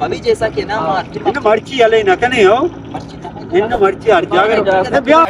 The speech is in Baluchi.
مبی جیسا کہ نا، ہاں۔ مرچی۔ انہاں مرچی ہلے نہ کنے ہو۔ مرچی نہ۔ انہاں مرچی ہر جاگہ۔ ہاں، بیا۔